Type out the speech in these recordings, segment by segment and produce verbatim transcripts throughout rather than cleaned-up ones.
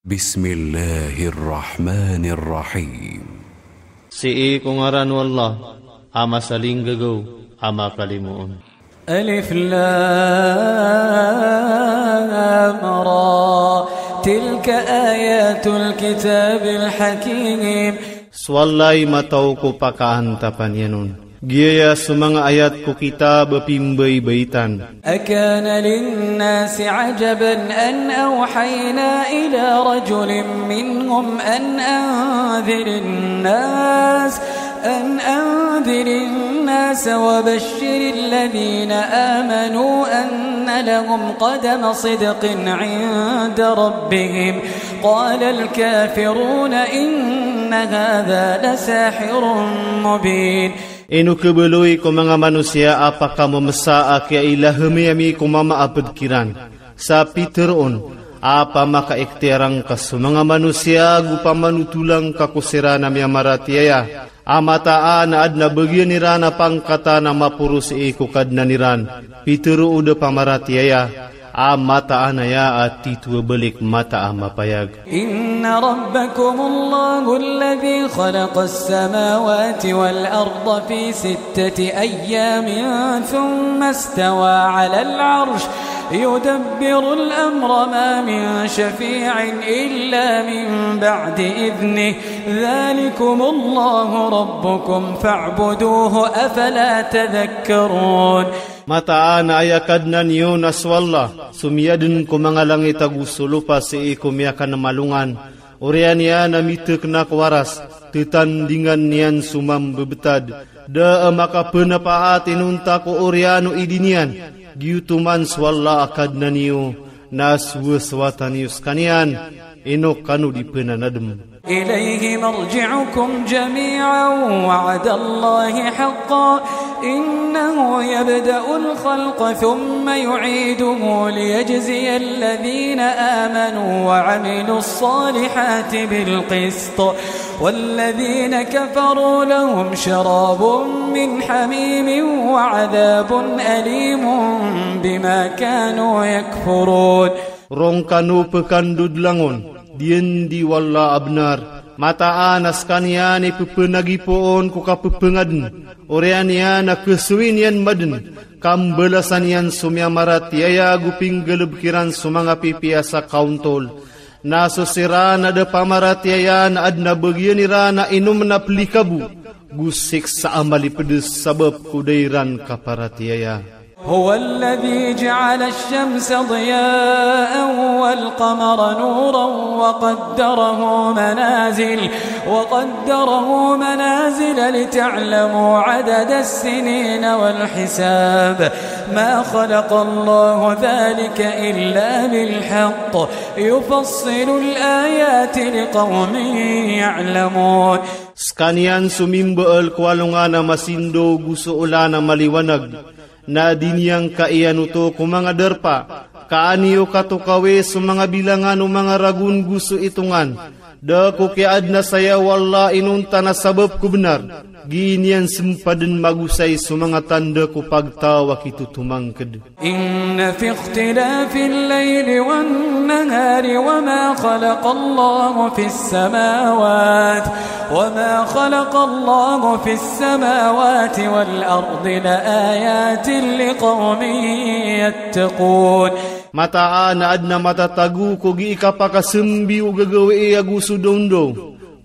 بسم الله الرحمن الرحيم. Sii ko ngaran o Allah, a masaling gagau, a makalimoon. ألف لام را. تلك آيات الكتاب الحكيم. Swalla i matau ko pakaan ta panianon. Giya so manga ayat ko kitab pimbaibaitan. أكان للناس عجبا أن أوحينا إلى رجل منهم أن أنذر الناس، أن أنذر الناس وبشر الذين آمنوا أن لهم قدم صدق عند ربهم. قال الكافرون إن هذا لساحر مبين. Ino kebeloi ko manga manusia, apakah mamesa a kiailahem ami ko mama a pedkiran? Sa piteroon, apa makaekteran ka so manga manusia gu pamanutulang ka ko siran a miamaratiaya? A mataan a adna bagian iran a pangkatan a maporos i ko Kadnan iran. Pitero o da pamaratiaya, a mataan aya a tituwa balik mata a mapayag. إن ربكم الله الذي خلق السماوات والأرض في ستة أيام ثم استوى على العرش يدبر الأمر ما من شفيع إلا من بعد إذنه ذلكم الله ربكم فاعبدوه أفلا تذكرون. Mataan aya Kadnan iyo na so Allah, so miyaden ko manga langit ago so lopa sii ko miyakan malongan. Oriyan iyan a mitek na ko aras, tetandingan iyan so mambebetad. Da a makapenapaat inonta ko oriyan o idi niyan. Giyutuman so Allah a Kadnan iyo, na suwaswatan iyo sekaniyan, ino kano dipenanadem. إليه مرجعكم جميعا وعد الله حقا إنه يبدأ الخلق ثم يعيده ليجزي الذين آمنوا وعملوا الصالحات بالقسط والذين كفروا لهم شراب من حميم وعذاب أليم بما كانوا يكفرون. Rongkano pekan dodlangon, diyen di walla abnar. Mataan a sekaniyan i pepenagipoon ko kapepengaden. Oriyan iyan a kesewin iyan maden. Kambalasan iyan so miyamaratiaya ago pinggalebek iran so manga pipiya sa kauntol. Na so siran a da pamaratiaya na adna bagian iran a inom na pelikabu. Go siksa a malipedes sabap ko da iran kaparatiaya. هو الذي جعل الشمس ضياء والقمر نورا وقدره منازل، وقدره منازل لتعلموا عدد السنين والحساب. ما خلق الله ذلك إلا بالحق يفصل الآيات لقوم يعلمون. Sekaniyan so mimbe'el ko alongan a masindo go so olan a maliwanag. Na diniyangka iyan oto ko manga darpa, kaaniyo katokawe so manga bilangan o manga ragon go so itongan. Da ko kiyaadna saya walla inonta na sabap ko benar. Gii niyan sempaden magosay so manga tanda ko pagtaw a kitotomangked. إن في اختلاف الليل والنهار وما خلق الله في السماوات، وما خلق الله في السماوات والأرض لآيات لقوم يتقون. Mataan a adna matatago ko gii kapakasembi o gagawii ago so dawndaw.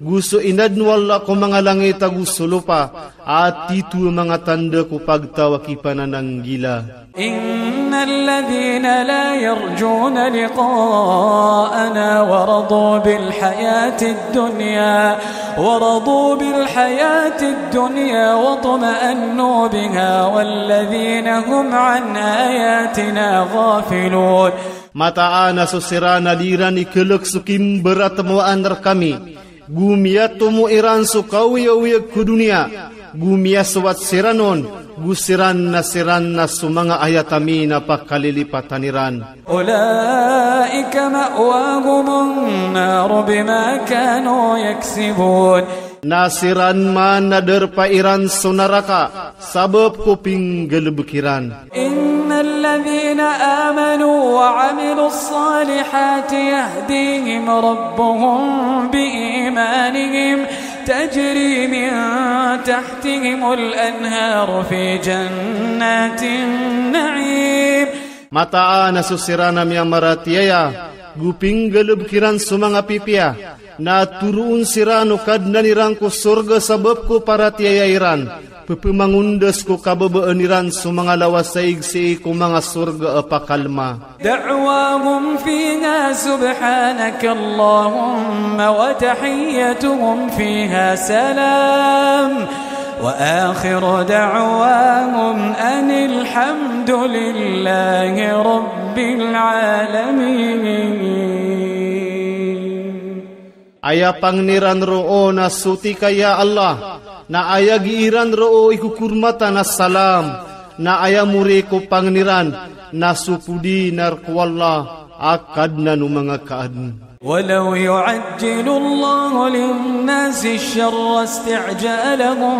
Go so inadn walla ko manga langit ago so lopa, a tito manga tanda ko pagtaw a kipanananggila. إن الذين لا يرجون لقاءنا ورضوا بالحياة الدنيا، ورضوا بالحياة الدنيا واطمأنوا بها والذين هم عن آياتنا غافلون. Mataan a so siran a di iran ikelek so kimbaratmowaan rekami. Go miyatomo iran so kaoyaoyag ko doniya. Go miyasowat siran on. Go siran na siran na so manga ayat ami na pakalilipatan iran. أولئك مأواهم النار بما كانوا يكسبون. Na siran man na dérpa iran so naraka, sabap ko pinggalebek iran. إن الذين آمنوا وعملوا الصالحات يهديهم ربهم بإيمانهم تجري من تحتهم الأنهار في جنات النعيم. Mataan na so siran a miyamaratiyaya, go pinggalebek iran so manga pipiya, na turuun siran o Kadnan iran ko sorga sabap ko paratiyaya iran, pepemangundas ko kababaan iran so manga lawa saig sii ko manga sorga a pakalma. دعواهم فيها سبحانك اللهم وتحيتهم فيها سلام وآخر دعواهم أن الحمد لله رب العالمين. Aya pangniran roo na suti ka ya Allah, na aya giiran roo ikukurmata na salam, na aya muri ko pangniran na supudi nar ko Allah, a Kadnan o manga kaadn. ولو يعجل الله للناس الشر استعجالهم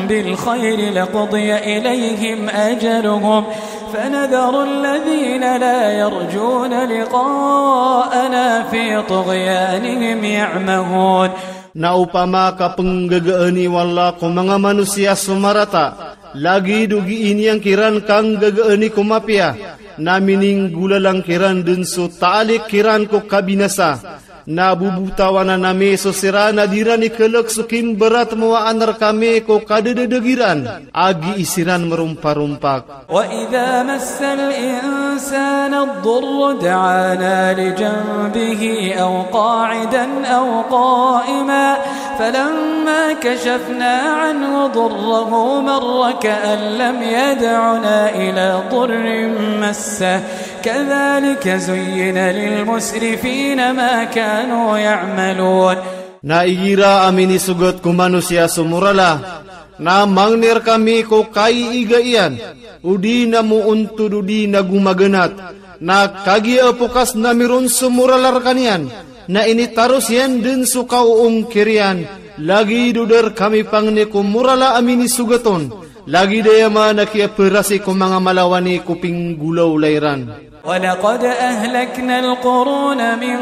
بالخير لقضي إليهم أجلهم فنذر الذين لا يرجون لقاءنا في طغيانهم يعمهون. Na opama ka penggegeeni walla ko manga manusiya so marata, lagi do giinian kiran kanggegeeni ko mapiya, na mininggulalang kiran den so taalik kiran ko kabinasa, na bubutawanan ami so siran a diran ikelek so kimberat moa anar kami ko kadededeg iran, a gii siran merumparumpak. وإذا مس الإنسان الضر دعانا لجنبه أو قاعدا أو قائما فلما كشفنا عنه ضره مر كأن لم يدعنا إلى ضر مسه كذلك زين للمسرفين ما كانوا يعملون. Na igira a minisogat ko manusiya so morala, na mangnir kami ko kai iga iyan, odi na muuntud odi na gumaganat, na kagiya pokas na miron so morala rekaniyan, na initarus iyan den so kaoongkir iyan, lagi do der kami pangni ko morala a minisogaton, lagi daya man a kiyaperasi ko manga malawani ko pinggulaw lairan. ولقد أهلكنا القرون من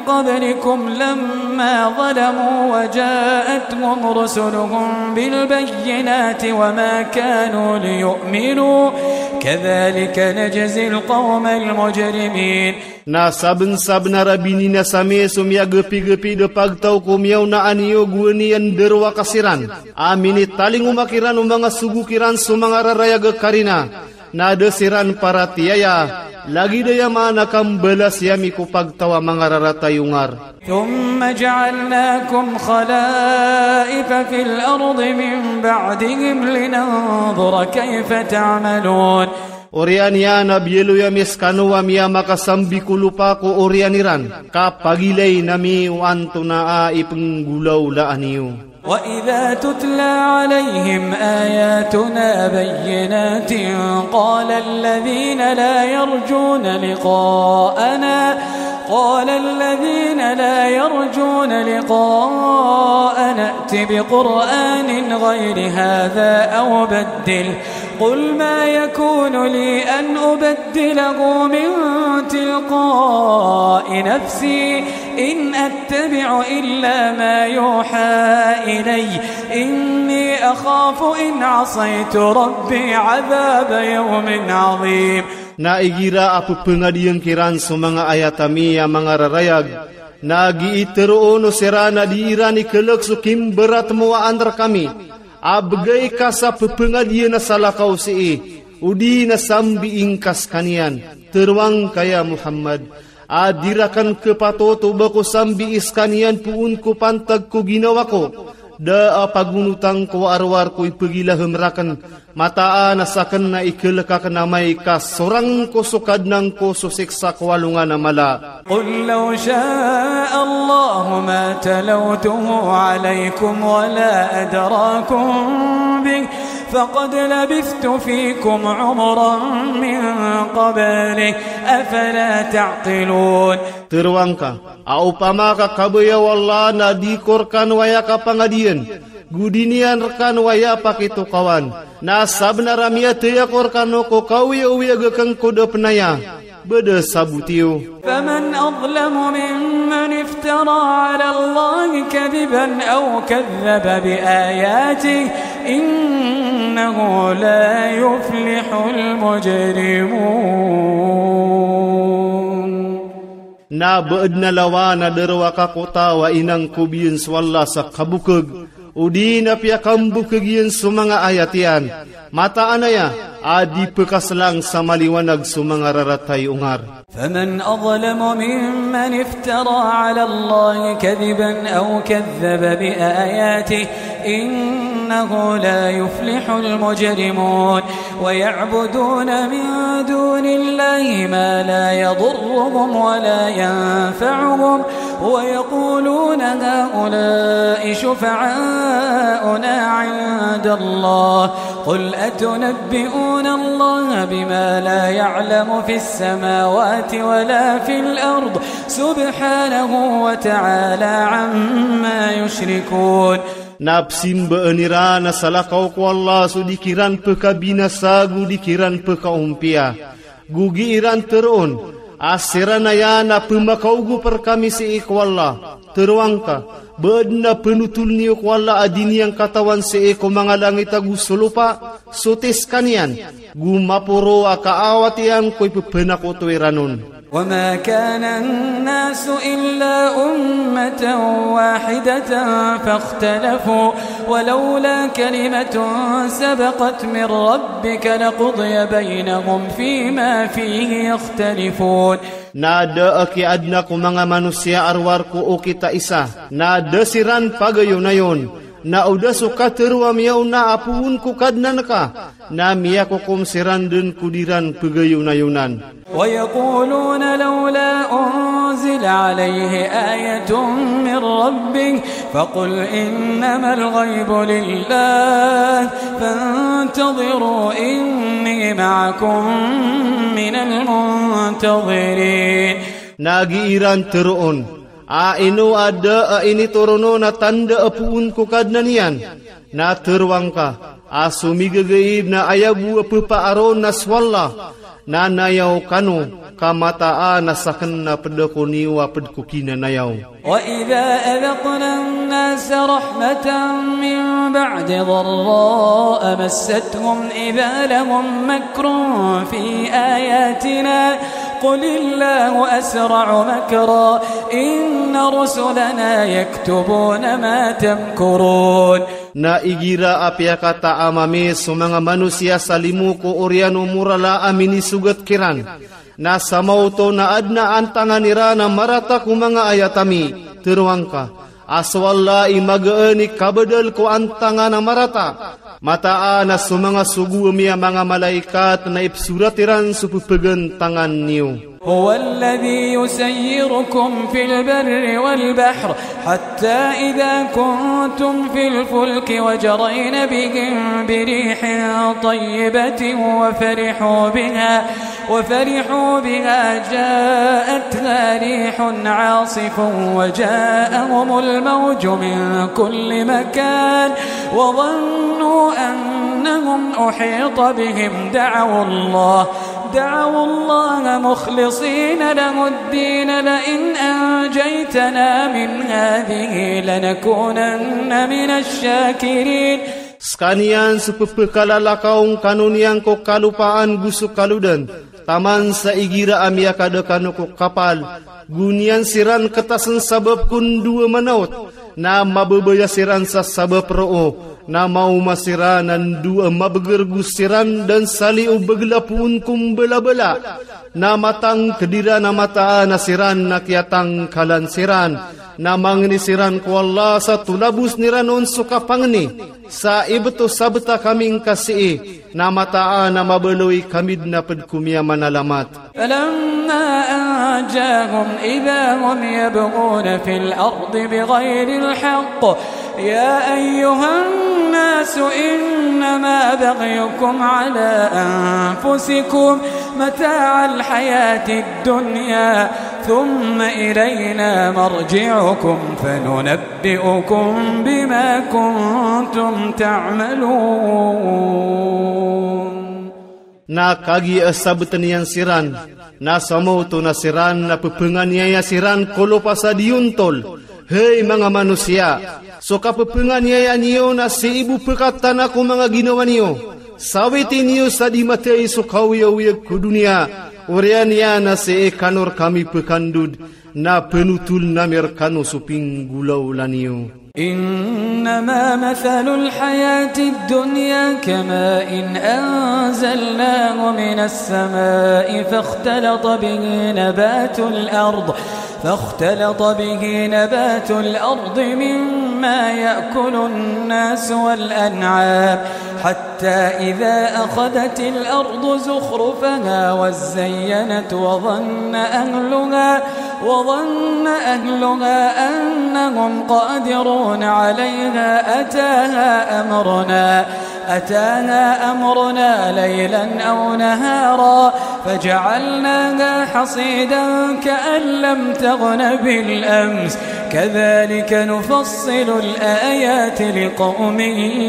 قبلكم لما ظلموا وجاءتهم رسلهم بالبينات وما كانوا ليؤمنوا كذلك نجزي القوم المجرمين. Na saben-saben a rabini na same so miyagepi-gepi de pagtaw ko miyaona aniyo gueni iyan derwa ka siran, a minitaling o makiran o manga sogo kiran so manga rarayag karina. Na de siran paratiyaya, lagi daya man a kambalas yami ko pagtaw a manga raratayong ar. ثم جعلناكم خلائف في الأرض من بعدهم لننظر كيف تعملون. Oriyan iyan a biyelo yami skano a miyamakasambiko lupa ko oriyan iran, ka pagilai nami o antonaa i penggulaw la aniyo. وإذا تتلى عليهم آياتنا بينات قال الذين لا يرجون لقاءنا، قال الذين لا يرجون لقاءنا ائت بقرآن غير هذا أو بدله، قل ما يكون لي أن أبدله من تلقاء نفسي إن أتبع إلا ما يوحى إلي إني أخاف إن عصيت ربي عذاب يوم عظيم. Na igira a pepengadiyan kiran so manga ayat ami a manga rarayag, na gii teroon o siran a di iran ikelek so kimberat moa andar kami, a begay kasa pepengadiyan a salakaw sii, odi na sambi ingka sekaniyan, teruang ka ya Muhammad, a di raken kepatot o ba ko sambi sekaniyan poon ko pantag ko ginawa ko, da a pagunutang ko arwar ko ipegilahem raken, mataan a saken na ikelek aken amay ka sorang ko so Kadnan ko so siksa ko alongan a mala. قل لو شاء الله ما تلوته عليكم ولا أدراكم به فقد لبثت فيكم عمرا من قبله أفلا تعقلون. Teruang ka, a opama ka kabaya o Allah na dikor kan waya ka pangadiyan, Gudinian rekan waya pake tokawan. Na sabnar a miyateya ko rekano ko kauya-uya ge kangkodop naya. Bede sabutiyo. فمن أظلم ممن افترى على الله كذبا أو كذب بآياته إنه لا يفلح المجرمون. Na be'edna lawana derwa ka kota wa inang ko biyen so Allah sa kabukeg, odi na piyakambukeg iyan so manga ayat iyan. Mataan aya, a di pekaslang sa maliwanag so manga raratai ungar. فمن أظلم ممن افترى على الله كذبا أو كذب بآياته إنه لا يفلح المجرمون. ويعبدون من دون الله ما لا يضرهم ولا ينفعهم ويقولون هؤلاء شفعاؤنا عند الله قل أتنبئون الله بما لا يعلم في السماوات ولا في الأرض سبحانه وتعالى عما يشركون. Na psimba'an iran a salakaw ko Allah so dikiran pekabinasa gu dikiran pekaumpiya. Gu gi iran teroon, a siran aya na pemakaw gu perkami si i ko Allah. Teroang ka, be'edna penutul niyo ko Allah a diniyang katawan si i ko manga langit agu so lopa, sote sekaniyan, gu maporo a kaawat iyan ko ipepenakoto iran on. وما كان الناس إلا أمة واحدة فاختلفوا ولولا كلمة سبقت من ربك لقضي بينهم فيما فيه يختلفون. Na de' a kiyaadna ko manga manusiya' a rowar ko o kita isa. Na de' siran pagayonayon. Na o de' so kateroa miyaona a poon ko Kadnan ka. Na miyakokom siran den ko diran pegayonayonan. ويقولون لولا أنزل عليه آية من ربه فقل إنما الغيب لله فانتظروا إني معكم من المنتظرين. Na gi iran teroon, a ino a de' a initoronon a tanda' a poon ko Kadnan iyan. Na teroang ka, a so migegeib na ayabu a pepa'aroon na so Allah. Na nayaw kano, ka mataan a saken na ped ko niyo a ped ko kinanayaw. وإذا أذقنا الناس رحمة من بعد ضراء مستهم إذا لهم مكر في آياتنا قل الله أسرع مكرا إن رسلنا يكتبون ما تمكرون. Na igira a piyakata a mame so manga manusiya' sa limo ko oriyan o morala a minisugat kiran. Na samawto na adna antangan iran a marata ko manga ayat ami, teroang ka. A so Allah i magaan i kabedel ko antangan a marata. Mataan a so manga sogo miya manga malaikat na ipsurat iran so pepegan tangan niyo. هو الذي يسيركم في البر والبحر حتى إذا كنتم في الفلك وجرين بهم بريح طيبة وفرحوا بها وفرحوا بها جاءتها ريح عاصف وجاءهم الموج من كل مكان وظنوا أنهم أحيط بهم دعوا الله دعوا الله مخلصين له الدين لئن أنجيتنا من هذه لنكونن من الشاكرين. Sekaniyan so pepekalalakaw kano niyan ko kalupaan gu so kalodan. Taman sa igira a miyakade kano ko kapal. Gu niyan siran ketasen sabap ko ndu a manaot. Na mabebaya siran sa sabap ro'o. Na maoma siran a ndu a mabeger gu siran dan sali o begla poon ko mbelabela. Na matang kedira na mataan a siran na kiyatangkalan siran. Na mangni siran ko Allah sa tolabusn iran on so kapangni. Sa ibeto sabeta kami ngka sii. Na mataan a mabaloy kami dn a ped ko miyamanalamat. فلما أنجاهم إذا هم يبغون في الأرض بغير الحق يا أيها الناس إنما بغيكم على أنفسكم متاع الحياة الدنيا ثم إلينا مرجعكم فننبئكم بما كنتم تعملون. Na kagiya sabutanian siran, na samau to na siran na pepenganiaya siran ko lupa sa diontol. Hei manga manusia, so kapepenganiayaan iyo na sii bo pekatan ko manga ginawa niyo. Sawiti niyo sa dimatei so kauyag-uyag ko duniya. Orianiya na sii kano rkami pekandud, na penutul nami rkano so pinggulawla niyo. إنما مثل الحياة الدنيا كماء أنزلناه من السماء فاختلط به نبات الأرض، فاختلط به نبات الأرض مما يأكل الناس والأنعام، حتى إذا أخذت الأرض زخرفها وازينت وظن أهلها، وظن أهلها أنهم قادرون عليها أتاها أمرنا، أتاها أمرنا ليلا أو نهارا فجعلناها حصيدا كأن لم تغن بالأمس، كذلك نفصل الآيات لقوم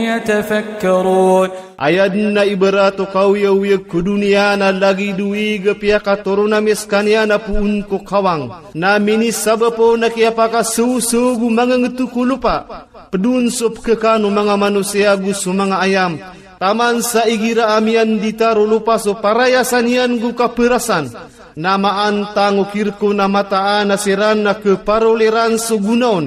يتفكرون. Aya dna ibarat o kauyag-uyag ko duniya na lagi du ig piyakatorona mi skaniyan a poon ko kawang. Na minisabap o na kiyapakasoso gu manga ngeto ko lupa. Pedun so pekakan o manga manusia gu so manga ayam. Taman sa igira a miyan ditar o lupa so parayasan iyan gu kaperasan. Na maan tang o kirkon a mataan a siran na keparoleran so gunaon.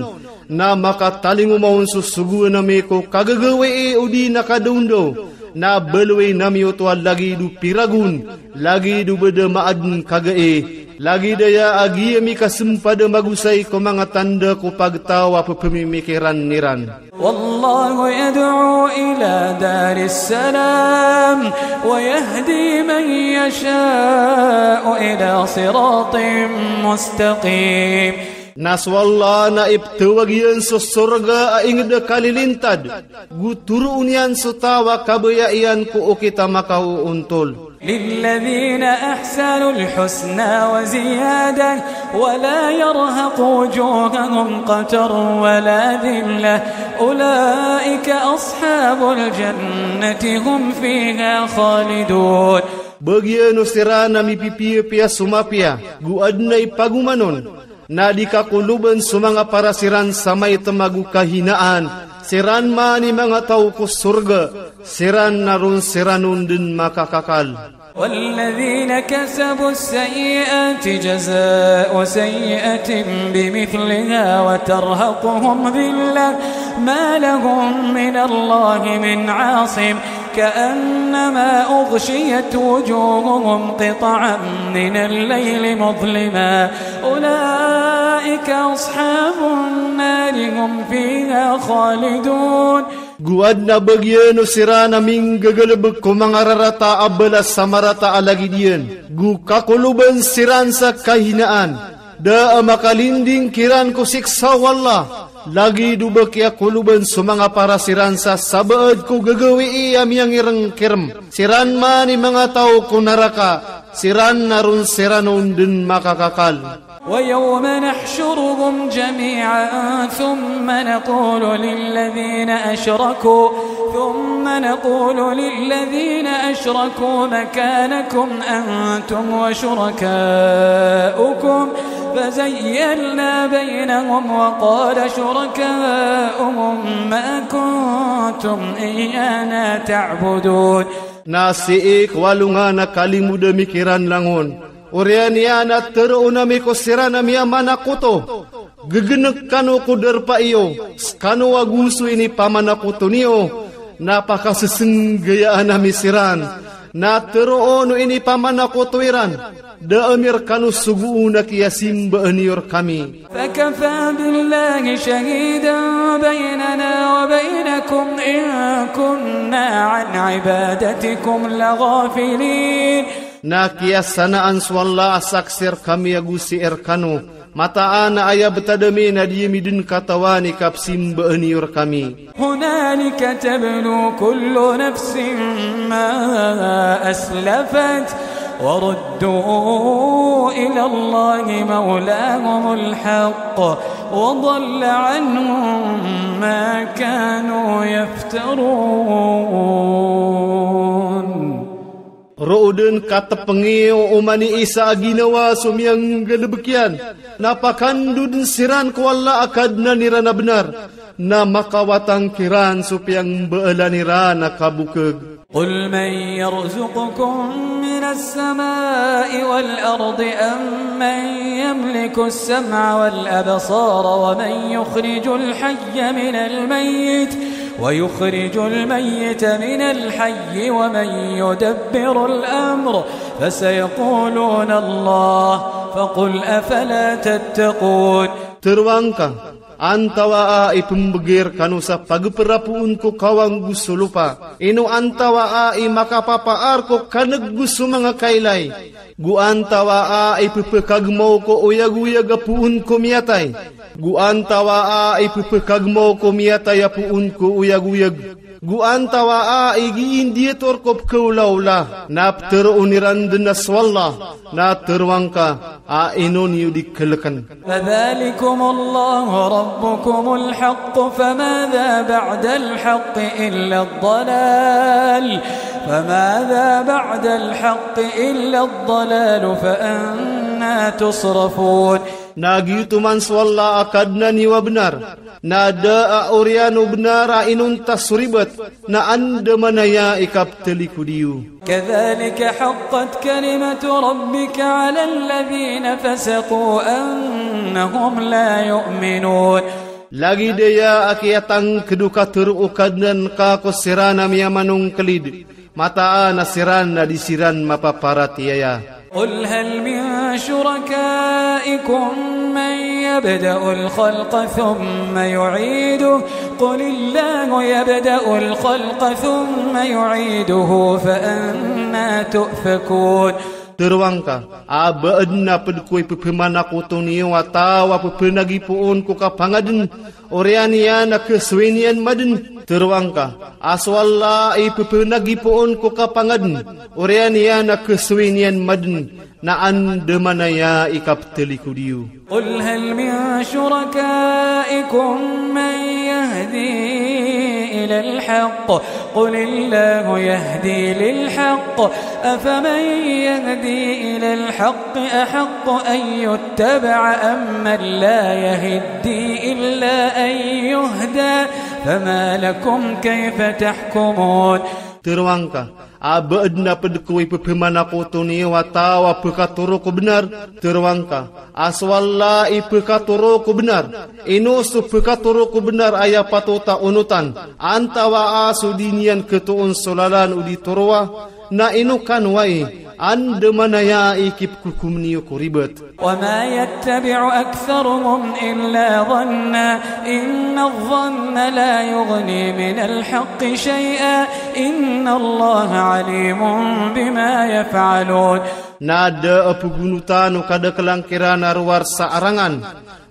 Na makatalingomaon so sogo nami ko kagagawii odi na kadaondaw. Na balway nami oto a lagi du piragon, lagi du beda maadn kagae, lagi daya a giya mi kasempada magusay ko manga tanda ko pagtaw a pepemimikiran iran. والله يدعو إلى دار السلام ويهدي من يشاء إلى صراط مستقيم. Na so Allah na iptawag iyan so sorga a inged a kalilintad, gu turuon iyan so taw a kabaya iyan ko okit a makaontol. للذين أحسنوا الحسنى وزيادة ولا يرهق وجوههم قتر ولا ذلة أولئك أصحاب الجنة هم فيها خالدون. Bagian o siran a mipipiya-piya so mapiya, gu adn a ipagumanon, na di kakoloban so manga para siran sa maitem a gu kahinaan, siran man i manga taw ko sorga, siran na ron siran on dn makakakal. والذين كسبوا السيئات جزاء سيئة بمثلها وترهقهم ذلة ما لهم من الله من عاصم كأنما أغشيت وجوههم قطعا من الليل مظلما أولئك أصحاب النار هم فيها خالدون. Gu adn a bagian o siran a minggagalebek ko manga rarata a balas sa marata a lagid iyan, gu kakoloban siran sa kahinaan, da a makalinding kiran ko siksa o Allah. Lagid o ba kiyakoloban so manga para siran sa sabaad ko gagawii a miyangireng kerem, siran man i manga taw ko naraka, siran na ron siran on dn makakakal. ويوم نحشرهم جميعا ثم نقول للذين أشركوا، ثم نقول للذين أشركوا مكانكم أنتم وشركاؤكم فزيلنا بينهم وقال شركاؤهم ما كنتم إيانا تعبدون. Na sii ko walungan a kalimuda mi kiran langon. Orian iyan a tero o nami ko siran a miyamanakoto. Gegenek kano ko darpa iyo, skano a gusu inipamanakoto niyo, na pakasesengayaan ami siran, na tero o no inipamanakoto iran, da ami rkano sogoon a kiyasimbaan iyo rkami. فكفى بالله شهيدا بيننا وبينكم إن كنا عن عبادتكم لغافلين. Na kiyasanaan so Allah a saksi rkami ago sii rkano, mataan a aya btad ami na di ami dn katawan i kapsimbaan iyo rkami. هنالك تبلو كل نفس ما أسلفت وردوا إلى الله مولاهم الحق وضل عنهم ما كانوا يفترون. Ro'o den katepengi o Bani Isa a ginawa so miyanggalebek iyan, na pakanduden siran ko Allah a Kadnan iran a benar, na makawatang kiran so piyangbaelan iran a kabukeg. قل من يرزقكم من السماء والأرض أم من يملك السمع والأبصار ومن يخرج الحي من الميت ويخرج الميت من الحي ومن يدبر الأمر فسيقولون الله فقل أفلا تتقون. Terwangka, antawaa i pembeger kano sa pageper a puun ko kawang gu so lopa? Ino antawaa i makapapaar ko kaneg gu so manga kailai? Gu antawaa i pepekagmaw ko uyag-uyag a puun ko miyatay? Gu antawaa i pepekagmaw ko miyatay a puun ko uyag-uyag? Gu antawaa i gi'in dietor ko pekaula-ula? Na peteroon iran den a so Allah, na terwangka, a ino niyo di keleken. فذلكم الله ربكم الحق فماذا بعد الحق إلا الضلال فماذا بعد الحق إلا الضلال فأنى تصرفون. Na giyoto man so Allah a Kadnan iyo a benar, na da a oriyan o benar a inonta so ribet, na andamanaya i kapeteli ko diyo. كذلك حقت كلمة ربك على الذين فسقوا أنهم لا يؤمنون. Lagid iya a kiyatangked o katero o Kadnan ka ko siran a miyamanongkelid, mataan a siran a di siran mapaparatiyaya. قل هل من شركائكم من يبدأ الخلق ثم يعيده قل الله يبدأ الخلق ثم يعيده فأنى تؤفكون. Terwangka, a baen a pedko i pepemanakoto niyo atawa pepenagipoon ko kapangaden, oriyan iyan a kesoiniyan maden? Terwangka, a so Allah i pepenagipoon ko kapangaden, oriyan iyan a kesoiniyan maden, na andamanaya i kapeteli ko diyo. قل هل من شركائكم من يهدي إلى الحق قل الله يهدي للحق أفمن يهدي إلى الحق أحق أن يتبع أمن لا يهدي إلا أن يهدى فما لكم كيف تحكمون. Terwangka, a baen a pedko i pepemanakoto niyo atawa pekatoro ko benar? Terwangka, a so Allah i pekatoro ko benar. Ino so pekatoro ko benar a iya patot a onotan, antawaa so di niyan ketoon so lalan o di toroa? Na ino kanowa i, andamanaya i kipekukum niyo ko ribet. وما يتبع أكثرهم إلا ظنا إن الظن لا يغني من الحق شيئا إن الله عليم بما يفعلون. Na da a pegunutan o kadekelang kiran a rowar sa arangan.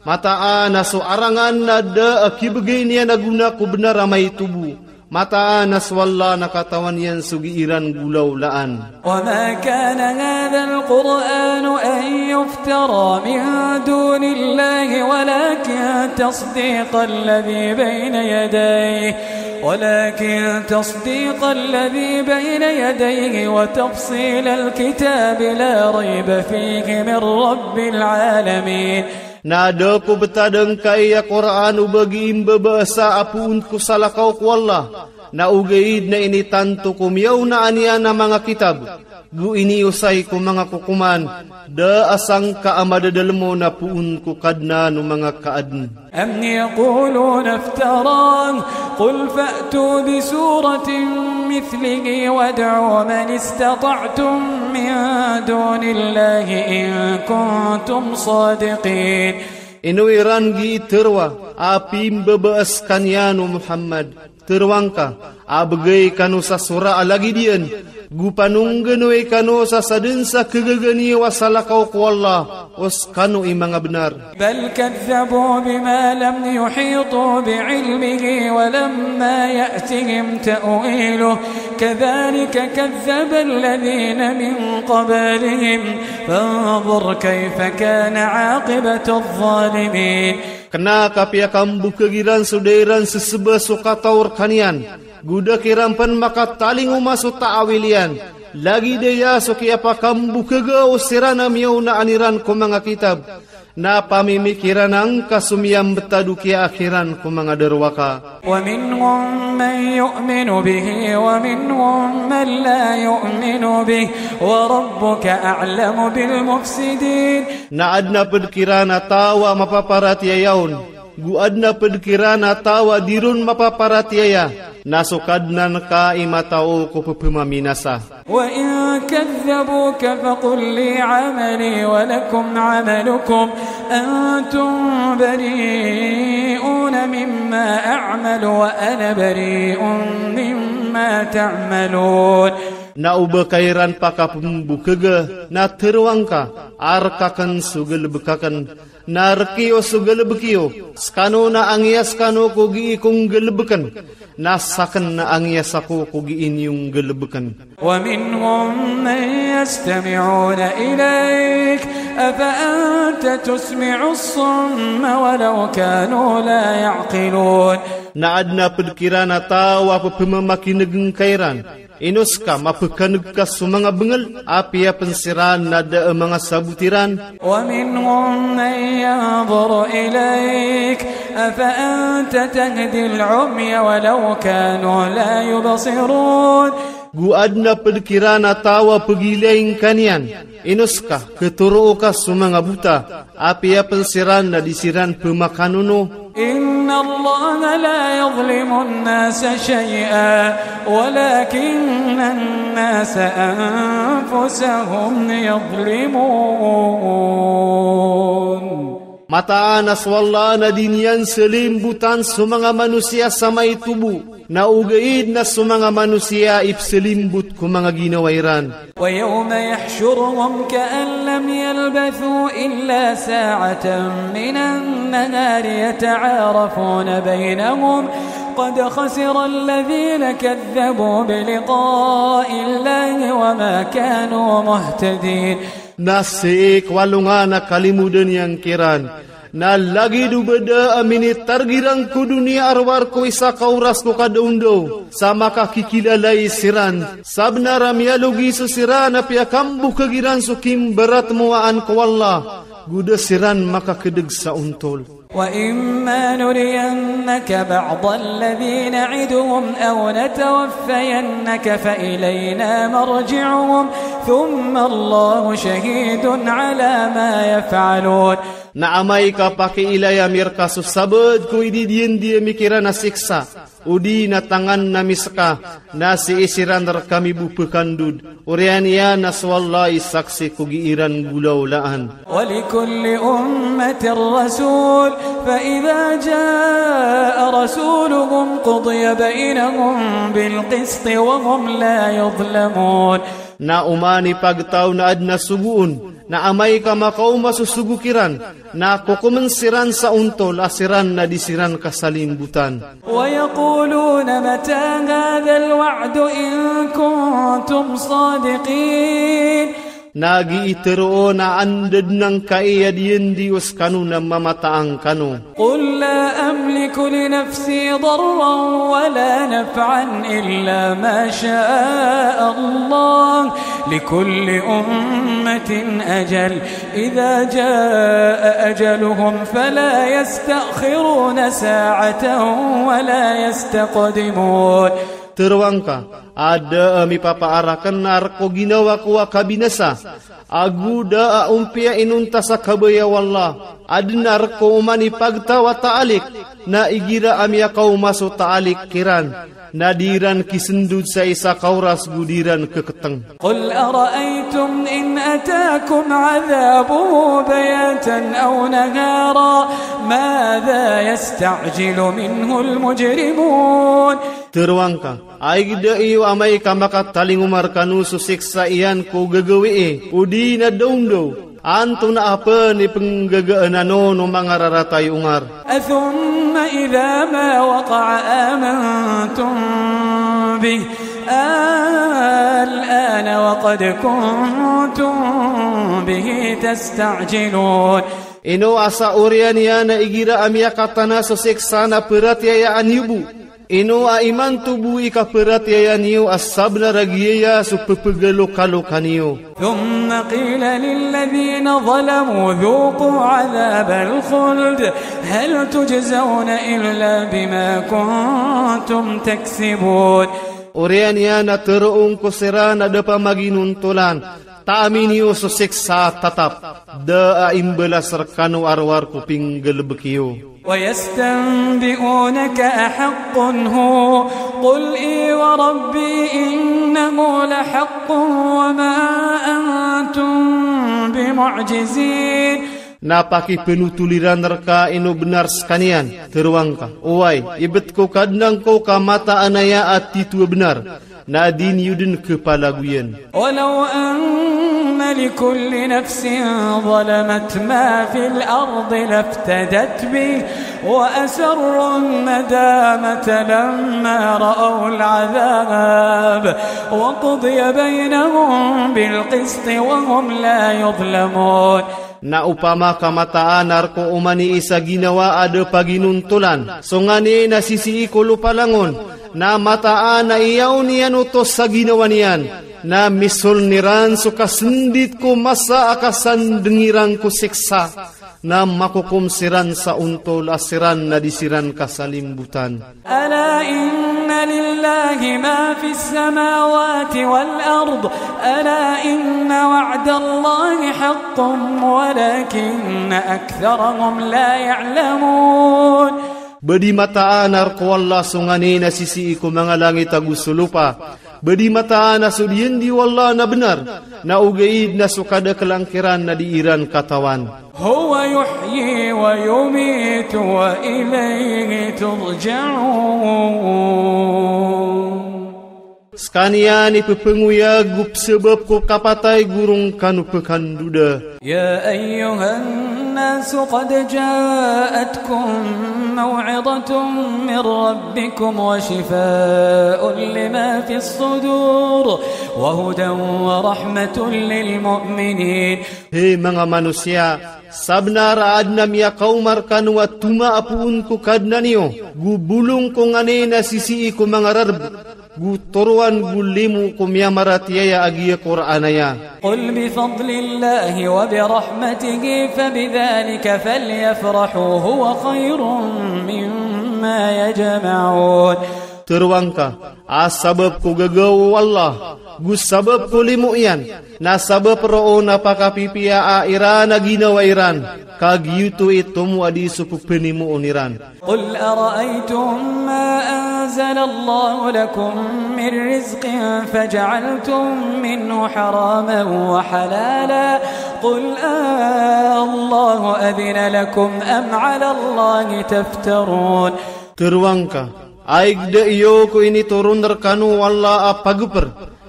Mataan a so arangan na da a kibegay niyan a guna ko benar a maitubu. Mataan a so Allah na katawan iyan so gi iran gulaulaan. وما كان هذا القرآن أن يفترى من دون الله ولكن تصديق الذي بين يديه ولكن تصديق الذي بين يديه وتفصيل الكتاب لا ريب فيه من رب العالمين. Na da ko betadeng kai a Qur'an uba giimbebeesa a puun ko salakaw ko Allah, na ogaid na ini tanto ko miyawnaan iyan a manga kitab, gu iniosay ko manga kokoman, da a sangka a madadelmo na puun ko Kadnan o manga kaaden. أم يقولون افتراه قل فأتوا بسورة مثله وادعوا من استطعتم من دون الله إن كنتم صادقين. Ino iran gi terwa a piimbebeeskan iyan o Muhammad? Terwangka, a begay kano sa sora a lagid iyan, gu panunggen way kano sa saden sa kegegen iyan a salakaw ko Allah, o skano i manga benar. بل كذبوا بما لم يحيطوا بعلمه ولما يأتهم تأويله كذلك كذب الذين من قبلهم فانظر كيف كان عاقبة الظالمين. Kena ka piakambukegi ran so dairan sesebel so kataur kanian. Gude kiran pen maka taling uma so ta'awil ian. Lagi de ia so kiapakambukege o siran a miyaona an iran ko manga kitab. Na pamimikiran angka so miambetad o kiaakhiran ko manga derwaka. ومنهم من يؤمن به ومنهم من لا يؤمن به وربك أعلم بالمفسدين. Na aden a ped kiran a taw a mapaparatiyaya on. Gu aden a ped kiran a taw a diron mapaparatiyaya. Na so kadenan ka i matao ko pepemaminasa. وإن كذبوك فقل لي عملي ولكم عملكم أنتم بريئون مما أعمل وأنا بريء مما تعملون. Na o be kairan pakapembukege, na terwangka, arkaken so gelebekaken, na reki o so gelebeki o, sekano na angias kano ko gii ko nggelebeken. Na saken na angias ako ko gii niung gelebeken. ومنهم من يستمعون إليك أفأنت تسمع الصم ولو كانوا لا يعقلون. Na aden a ped kiran a taw a pepemamakinegen kairan. Ino seka mapekaneg ka so manga bengel, apiya pen siran na da e manga sabut iran. ومنهم من ينظر إليك أفأنت تهدي العمي ولو كانوا لا يبصرون. Gu aden a ped kiran a taw a pegilaing kanian. Ino seka ketoro ka so manga buta. Apiya pen siran na di siran pemakanono. إن الله لا يظلم الناس شيئا ولكن الناس أنفسهم يظلمون. Mataan a so Allah na di nian selimbutan so manga manusiya sa mai tubu. Na ugaid na so manga manusiya ipselimbut ko manga ginawa iran. ويوم يحشرهم كأن لم يلبثوا إلا ساعة من النهار يتعارفون بينهم قد خسر الذين كذبوا بلقاء الله وما كانوا مهتدين. Na se ek walungan a kalimudanian kiran. Na lagi du beda a minitar giran ko dunia arwar ko isa kauras ko kadaundau. Sa maka kikilalai siran. Sabnar a mialogi so siran a piakambukegi ran so kimberat moaan ko Allah. Gude siran maka kedeg sa untol. وإما نرينك بعض الذي نعدهم أو نتوفينك فإلينا مرجعهم ثم الله شهيد على ما يفعلون. Na amai ka pakiilai ami rka so sabed ko idi diendi ami kiran a siksa. Odi na tangan nami seka, na si i siran rkami bu pekandud. Orian ia na so Allah i saksi ko gii iran gulaw laan. ولكل أمة رسول فإذا جاء رسولهم قضي بينهم بالقسط وهم لا يظلمون. Na oman i pagtaw na aden a suguun, na amai ka makaoma so sugu kiran, na kokomen siran sa untol a siran na di siran kasalimbutan. ويقولون متى هذا الوعد إن كنتم صادقين. Na gii teroon a anda den angkai a diendi o sekano na mamataang kano. قل لا أملك لنفسي ضرا ولا نفعا إلا ما شاء الله لكل أمة أجل إذا جاء أجلهم فلا يستأخرون ساعة ولا يستقدمون. Teroangka, ada ami papaaraken ar ko ginawa ko a kabinasa. Agu da a umpia inunta sa kabaya o Allah. Aden ar ko oman i pagtaw a taalik. Na igira ami a kaoma so taalik kiran. Na diran kisendud sa isa kauras gu diran keketeng. قل أرأيتم إن أتاكم عذابه بياتا أو نهارا ماذا يستعجل منه المجرمون. Teroangka, ai gede i o amai ka makatalingoma rekanu so siksa iyan ko gegewe e, odi na doundou, antonaa pen i penggegeanan no manga raratai ungar. أثم إذا ما وقع آمنتم به الآن وقد كنتم به تستعجلون. Ino asa orean iyan igira ami aka tana so seksa na peratiyayaan niyu bu. Ino a imanto bu ika peratiyayaan niyu a sabnar a giyaya so pepegaloka-loka niyu. ثم قيل للذين ظلموا ذوقوا عذاب الخلد هل تجزون إلا بما كنتم تكسبون. Orean iyan a teroong ko siran a da pamaginuntolan, taami niyu so seksa tatap, da a imbelas rekano arowar ko pinggalebek iyo. ويستنبئونك أحق هو قل إي وربي إنه لحق وما أنتم بمعجزين. Na pakipenutuliran reka ino benar sekaniyan, teruang ka, o ai, ibet ko Kadnan ko ka mataan aya a titue benar, na di niyu den kepalaguyen. ولو أن لكل نفس ظلمت ما في الأرض لافتدت به وأسروا الندامة لما رأوا العذاب وقضي بينهم بالقسط وهم لا يظلمون. Na upama ka mataan a reko o mani isa ginawa a da paginuntolan, songane na sisii ko lopa langon, na mataan a iyaon iyan oto sa ginawa niyan, na misoln iran so kasendit ko masa a kasandengiran ko seksa, na makokom siran sa untol a siran na di siran kasalimbutan. ألا إن لله ما في السماوات والأرض ألا إن وعد الله حق ولكن أكثرهم لا يعلمون. Badi mataan a reko o Allah songane na sisii ko manga langit ago so lopa. Badi mataan a so diendi o Allah na benar, na ogaid na so kadakelang kiran na di iran katawan. هو يحيي ويميت وإليه ترجعون. Sekaniyan i pepenguya go pesebab ko kapatay go rong kano pekandoda. يا أيها الناس قد جاءتكم موعظة من ربكم وشفاء لما في الصدور وهدى ورحمة للمؤمنين. He manga manusiya, sabnar a aden ami a kaomar kano a tuma a poon ko Kadnan iyo, go bolong ko ngane na sisii ko manga rareb, go toroan go limo ko miyamaratiyaya a giya Qur'an aya. قل بفضل الله وبرحمته فبذلك فليفرحوا هو خير مما يجمعون. Teruang ka, a sabab ko gagao o Allah, go sabab ko limo iyan, na sabab ro o na pakapipiya a iran a ginawa iran, ka giyuto i tomo a di so pepenimoon iran. قل أرأيتم ما أنزل الله لكم من رزق فجعلتم منه حراما وحلالا قل آه الله أذن لكم أم على الله تفترون. Teruang ka, aig da iyo ko ini toron rekano o Allah a pageper,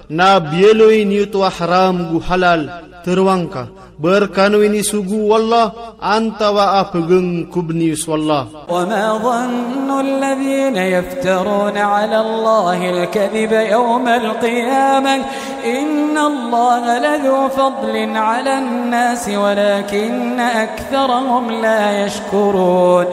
na biyaloi niyu oto a haram go halal, teruang ka, ba rekano ini sogo o Allah, antawa a pegeng ko biniyu so Allah. وما ظن الذين يفترون على الله الكذب يوم القيامة إن الله لذو فضل على الناس ولكن أكثرهم لا يشكرون.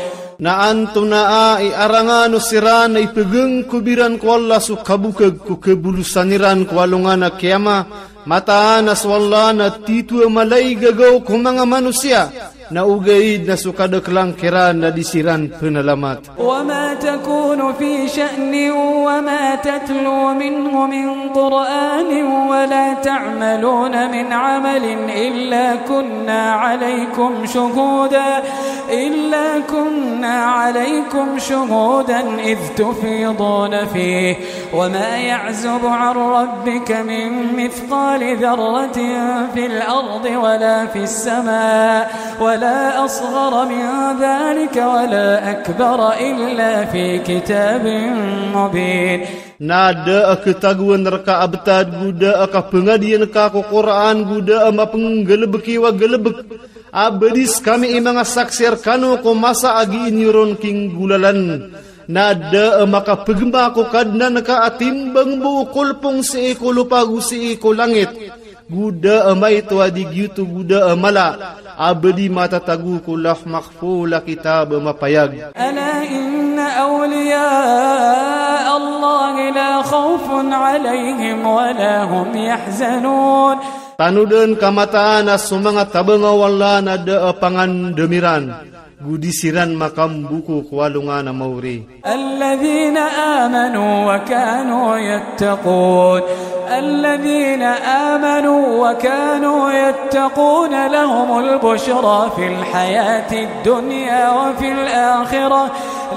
Na antonaa i arangan o siran a ipegeng ko biran ko Allah so kabukeg ko kabulusan iran ko alongan a kiyama, mataan a so Allah na titue malai gagao ko manga manusiya, na ogaid na so kadakelang kiran na di siran penalamat. وما تكون في شأن وما تتلو منه من قرآن ولا تعملون من عمل إلا كنا عليكم شهودا إلا كنا عليكم شهودا إذ تفيضون فيه وما يعزب عن ربك من مثقال ذرة في الأرض ولا في السماء ولا أصغر من ذلك ولا أكبر إلا في كتاب مبين. Na da a ketagoan reka a betad, go da a kapengadian ka ko Qur'an, go da a mapenggalebeki wa galebek. A badis kami i manga saksi rekano ko masa a giinyoron king gulalan. Na dé e makapegma ko Kadnan ka a timbang bo o kolpong sii ko lopa gu sii ko langit. Gu dé e maito a di giutu gu dé e mala. A bedi matatagu ko Lauh Mahfuz a kitab e mapayag. ألا إن أولياء الله لا خوف عليهم ولا هم يحزنون. Tanoden ka mataan a so manga tabang o Allah na dé e pangandeum iran. Gu di siran makambuko ko alongan a maori. الذين آمنوا وكانوا يتقون. الذين آمنوا وكانوا يتقون لهم البشرى في الحياة الدنيا وفي الآخرة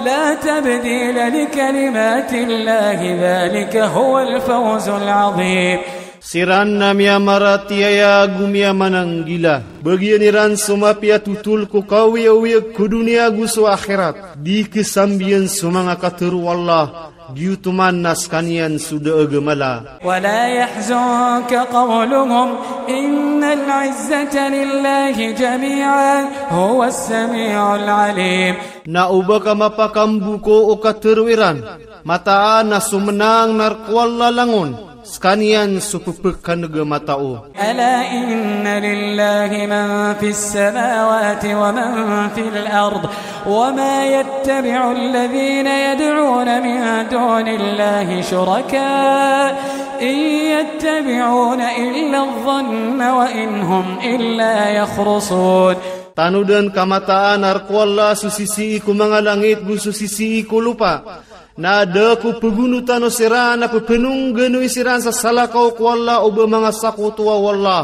لا تبديل لكلمات الله ذلك هو الفوز العظيم. Siran na miyamaratiya gu miyamananggila. Bagian iran so mapiya tutul ko kawiya-wiya ko dunia gu so akhirat. Di kesambiyan so manga kateru o Allah. Giutu man na sekaniyan so dé e gemala. ولا يحزنك قولهم إن العزة لله جميعا هو السميع العليم. Na o ba ka mapakambuko o kateru iran. Mataan a so menang na rek o Allah langon. Sekaniyan so pepekan ge matao. ألا إن لله من في السماوات ومن في الأرض وما يتبع الذين يدعون من دون الله شركاء إن يتبعون إلا الظن وإن هم إلا يخرصون. Tanoden ka mataan a rek o Allah so sisii ko manga langit gu so sisii ko lopa. Na dé ko pegunutan o siran a pepenung genui siran sa salakaw ko Allah o ba manga sakotowa o Allah.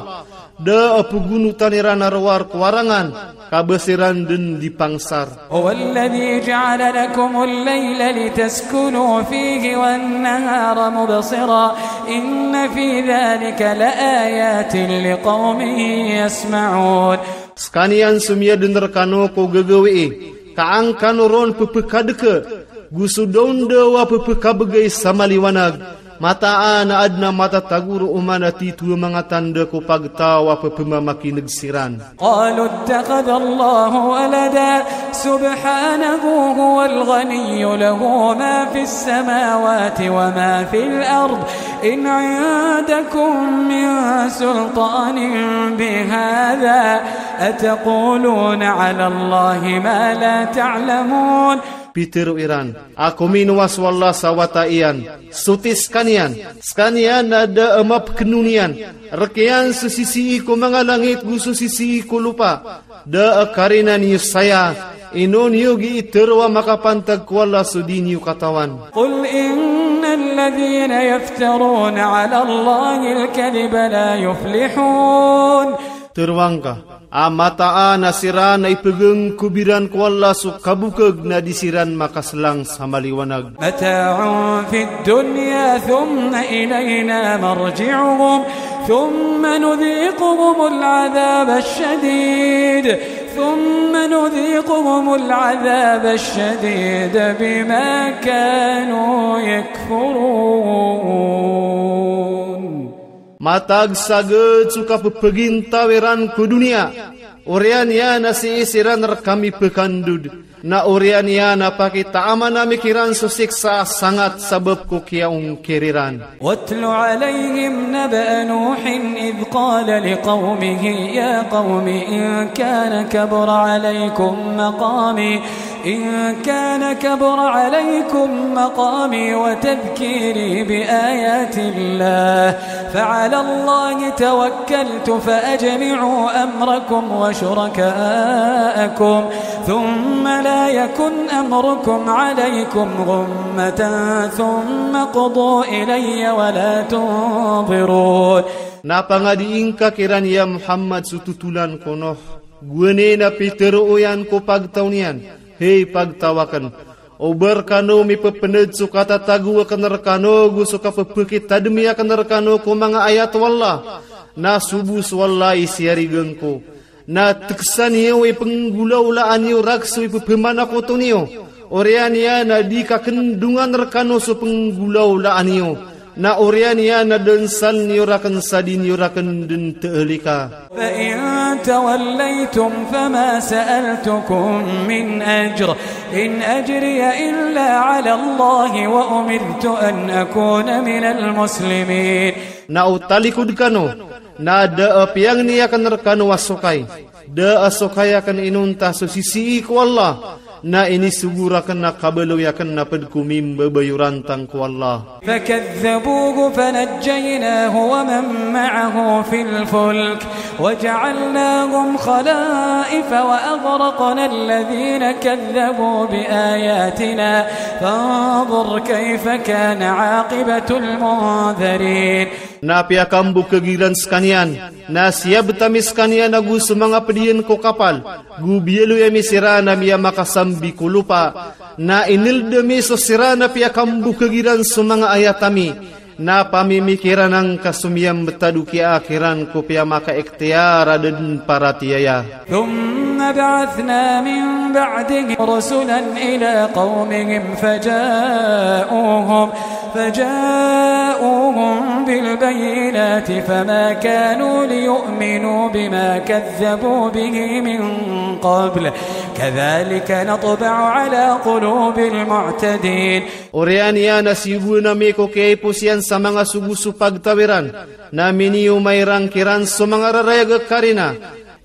Dé e pegunutan iran a rowar ko arangan. Ka ba siran den di pangsar. هو الذي جعل لكم الليل لتسكنوا فيه والنهار مبصرا إن في ذلك لآيات لقوم يسمعون. Sekaniyan so miyadeng rekano ko gegewe'i, ka angkano ron pepekadeke, gu so dondo wa pepekabegei samaliwanag, mataan a adna matatagu ro oman a titue manga tande ko pagtaw a pepemamakineg siran. قالوا اتخذ الله ولدا سبحانه هو الغني له ما في السماوات وما في الأرض إن عندكم من سلطان بهذا أتقولون على الله ما لا تعلمون. Pitero iran, a komin was o Allah sa wata iyan, suti sekaniyan, sekaniyan na dé e mapkenun iyan, rekeyan so sisii ko manga langit gu so sisii ko lopa, dé e karina niyo saya, ino niyo gi itero a makapantag ko Allah so di niyo katawan. قل إن الذين يفترون على الله الكذب لا يفلحون. Terwangka, a mataan a siran a ipegeng kubiran ko Allah so kabukeg na di siran makaslang samaliwanag. متاع في الدنيا ثم إلينا مرجعهم ثم نذيقهم العذاب الشديد ثم نذيقهم العذاب الشديد بما كانوا يكفرون. Matag saged so kapepegintaw iran ko duniya. Orean iyan a sii siran rekami pekandud. Na orean iyan a pakitaaman ami kiran so siksa sangat sabab ko kiyaungkir iran. واتل عليهم نبأ نوح إذ قال لقومه يا قوم إن كان كبر عليكم مقامي إن كان كبر عليكم مقامي وتذكيري بآيات الله فعلى الله توكلت فأجمعوا أمركم وشركاءكم ثم لا يكن أمركم عليكم غمة ثم اقضوا إلي ولا تنظرون. Na pangadi ingka kiran ya Muhammad so tutulan ko Nuh. Guene na pitero iyan ko pagtaw niyan, hei pagtawaken. O ba rekano mipepened so katatagu aken rekano gu so kapepekitadmi aken rekano ko manga ayat o Allah. Na subus o Allah i siyarigeng ko. Na teksan iyo i penggulaw laan iyo raks so i pepemanakoton iyo. Orean iyan a di kakendungan rekano so penggulaw laan iyo. Na oriyan iyan na den sal niyo raken sa di niyo raken den te'elika. فإن توليتم فما سألتكم من أجر إن أجري إلا على الله وأمرت أن أكون من المسلمين. Na o talikud kano, na da a piyangni aken rekano a sokai. Da a sokai aken inonta so sisii ko Allah, na inisogo raken na kabaloy aken na ped ko mimbabayuran tang ko Allah. فكذبوه فنجيناه ومن معه في الفلك وجعلناهم خلائف وأغرقنا الذين كذبوا بآياتنا فانظر كيف كان عاقبة المنذرين. Na piyakambuk kegiran sekaniyan, na siab tami sekaniyan ago so manga pediyen ko kapal, gu biyaloy ami sira na miyamakasam bi ko lopa, na iniled ami so sira na piyakambuk kegiran so manga ayat ami, na pamimikiran angka so miyambetad o kiyakiran ko piyamakaektiyar a den paratiyaya. ثم بعثنا من بعده رسلا إلى قومهم فجاءوهم، فجاءوهم بالبينات فما كانوا ليؤمنوا بما كذبوا به من قبل، كذلك نطبع على قلوب المعتدين. Oriyan iyan na siyogo nami ko kiyaipos iyan sa manga sogo so pagtaw iran, na miniyo mairang kiran so manga rarayag a karina,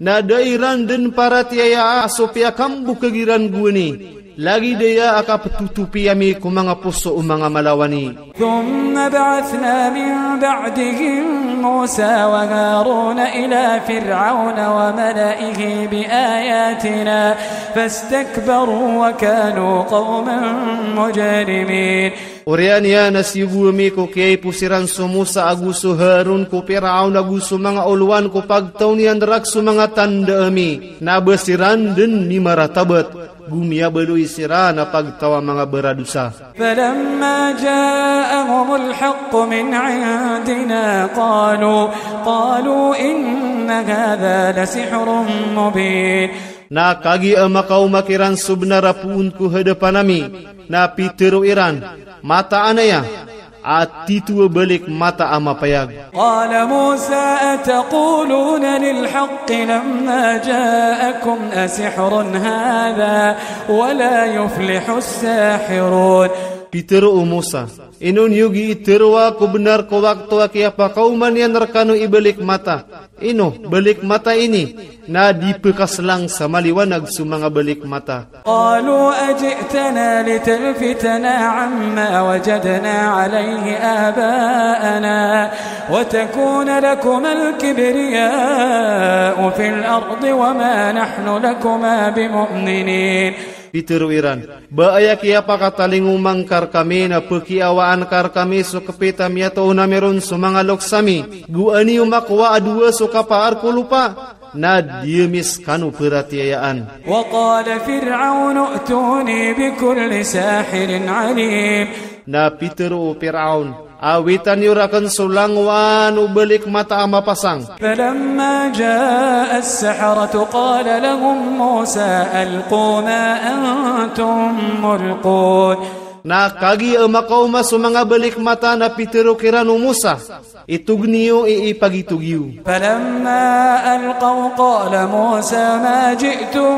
na da iran den paratiyaya a so piyakambuk kegiran guwani, lagid iya a kapetotop ami ko manga poso o manga malawani. ثم بعثنا من بعدهم موسى وهارون إلى فرعون وملئه بآياتنا فاستكبروا وكانوا قوما مجرمين. Oriyan iyan na siyogo ami ko kiyaipos iran so Musa ago so Harun ko Piraun ago so manga olowan ko pagtaw niyan drak so manga tanda ami, na ba siran den mimaratabat, gu miyabaloy siran a pagtaw a manga baradosa. فلما جاءهم الحق من عندنا قالوا، قالوا إن هذا لسحر مبين. Na kagiya makaoma kiran so benar a poon ko hadapan ami, na pitero iran, mataan aya a tito a balik mata a mapayag. قال موسى أتقولون للحق لما جاءكم أسحر هذا ولا يفلح الساحرون. Pitero o Musa, ino niyo gi iteroa ko benar ko wakto a kiyapakaoma niyan rekano i balik mata? Ino, balik mata ini na di pekaslang sa maliwanag so manga balik mata. قالوا أجئتنا لتلفتنا عما وجدنا عليه آباءنا وتكون لكما الكبرياء في الأرض وما نحن لكما بمؤمنين. Pitero iran, ba aya kiyapakatalingoma ngkar kami na pekiawaan kar kami so kepita miyatoon ami ron so manga loks ami, gu ani o makowa a dowa so kapaar ko lopa? Na di ami sekano peratiyayaan. وقال فرعون ائتوني بكل ساحر عليم. Na pitero o Piraun, a witan iyo raken so langwan o balik mata a mapasang. فلما جاء السحرة قال لهم موسى ألقوا ما أنتم ملقون. Na kagiya makaoma so manga balik mata na pitero kiran o Musa, itog niyo i ipagitog iyo. فلما ألقوا قال موسى ما جئتم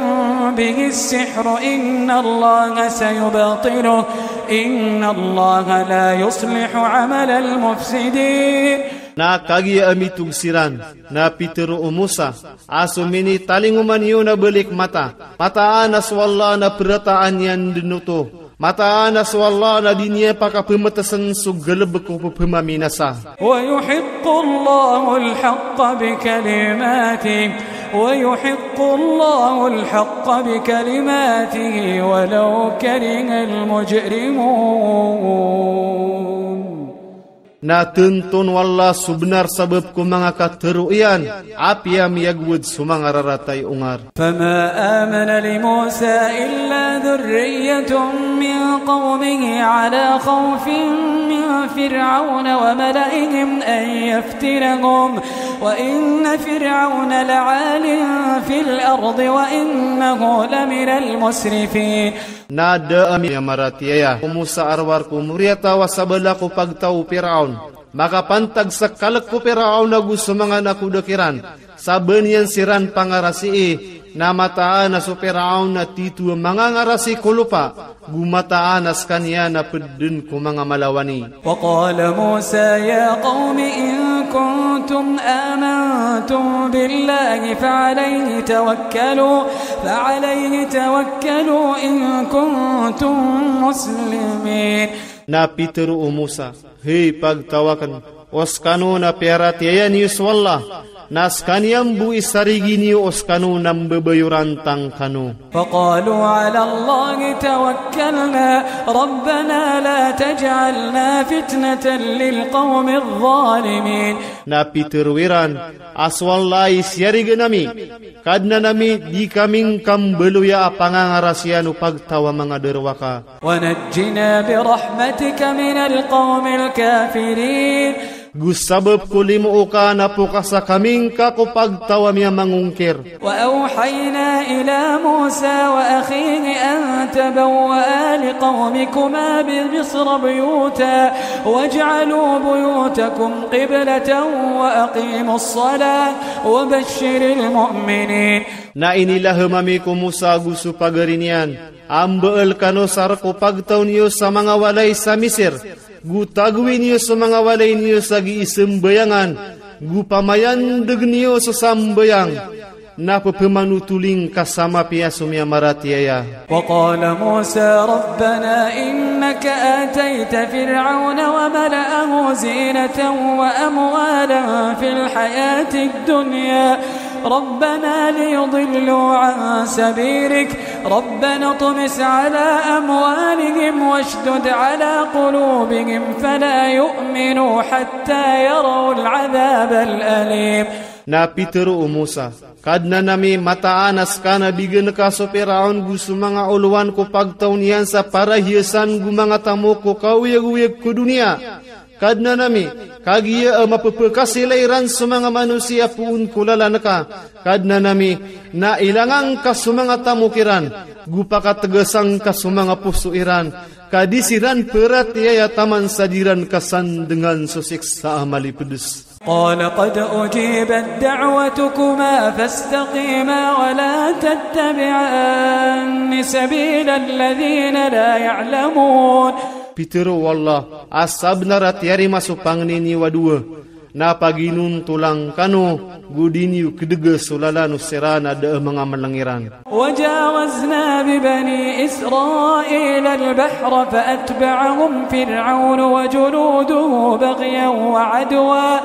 به السحر إن الله سيبطله إن الله لا يصلح عمل المفسدين. Na kagiya mitog siran, na pitero o Musa, a so minitalingoma niyo na balik mata, mataan a so Allah na perataan iyan den oto. Mataan a so Allah na di niyan pakapemetesan so galebek o pepemaminasa. ويحق الله الحق بكلماته، ويحق الله الحق بكلماته ولو كره المجرمون. Na tenton o Allah so benar sabap ko manga katero iyan, apiya miyagowad so manga rarata i ongar. فما آمن لموسى إلا ذرية من قومه على خوف من فرعون وملئهم أن يفتنهم وإن فرعون لعال في الأرض وإنه لمن المسرفين. Na da'am iyan maratiyaya. O Musa, arwar ko muriyata wa sabala ko pagtaw o Piraun. Makapantag sa kalek ko Piraun ago so manga nakudek iran. Sa beniyan siran pangarasii, na mataan a so Piraun na tito a mangangarasi ko lopa, go mataan a skaniyan na pedden ko manga malawani. وقال موسى يا قوم إن كنتم آمنتم بالله فعليه توكلوا، فعليه توكلوا إن كنتم مسلمين. Na pitero o Musa, Hei pagtaw aken, o skano na piyaratiyaya niyo so Allah, na skaniyan bo isarigi niyo o skano na mbebayoran tang kano. فقالوا على الله توكلنا ربنا لا تجعلنا فتنة للقوم الظالمين. Na pitero iran, A so Allah i siyarigen ami, kadnan ami, di kami ngka mbaloya a pangangarasian o pagtaw a manga derwaka. ونجنا برحمتك من القوم الكافرين. Go sabap ko limo oka na pokasa kami ngka ko pagtaw a miyamangungkir. وأوحينا إلى موسى وأخيه أن تبوآ لقومكما بمصر بيوتا واجعلوا بيوتكم قبلة وأقيموا الصلاة وبشر المؤمنين. Na inilahem ami ko Musa go so pagari niyan, a mba'al kano sar ko pagtaw niyo sa manga walay sa Misir, go tagowi niyo so manga walay niyo sa gi isembayangan, go pamayandeg niyo so sambayang, na pepemanotoling ka sa mapiya so miyamaratiyaya. وقال موسى ربنا إنك آتيت فرعون وملأه زينة وأموالا في الحياة الدنيا ربنا ليضلوا عن سبيلك ربنا اطمس على أموالهم واشدد على قلوبهم فلا يؤمنوا حتى يروا العذاب الأليم. Na pitero o Musa, Kadnan ami, mataan a skana bigen ka so Piraun go so manga olowan ko pagtaw niyan sa parahiyasan go manga tamok ko kauyag-uyag ko duniya. Kadnan ami, kagiya a mapepekasila iran so manga manosiya poon ko lalan ka. Kadnan ami, na ilangan ka so manga tamok iran, go pakategasan ka so manga poso iran, ka di siran peratiyaya taman sa diran kasandengan so siksa a malipedes. قال قد أجيبت دعوتكما فاستقيما ولا تتبعان سبيل الذين لا يعلمون. Pitero o Allah, a sabnar a tiyarima so pangni niwa duwe, na paginuntolang kano, go di niyo kedege so lalan o siran a da manga maleng iran. وجاوزنا ببني إسرائيل البحر فأتبعهم فرعون وجنوده بغيا وعدوا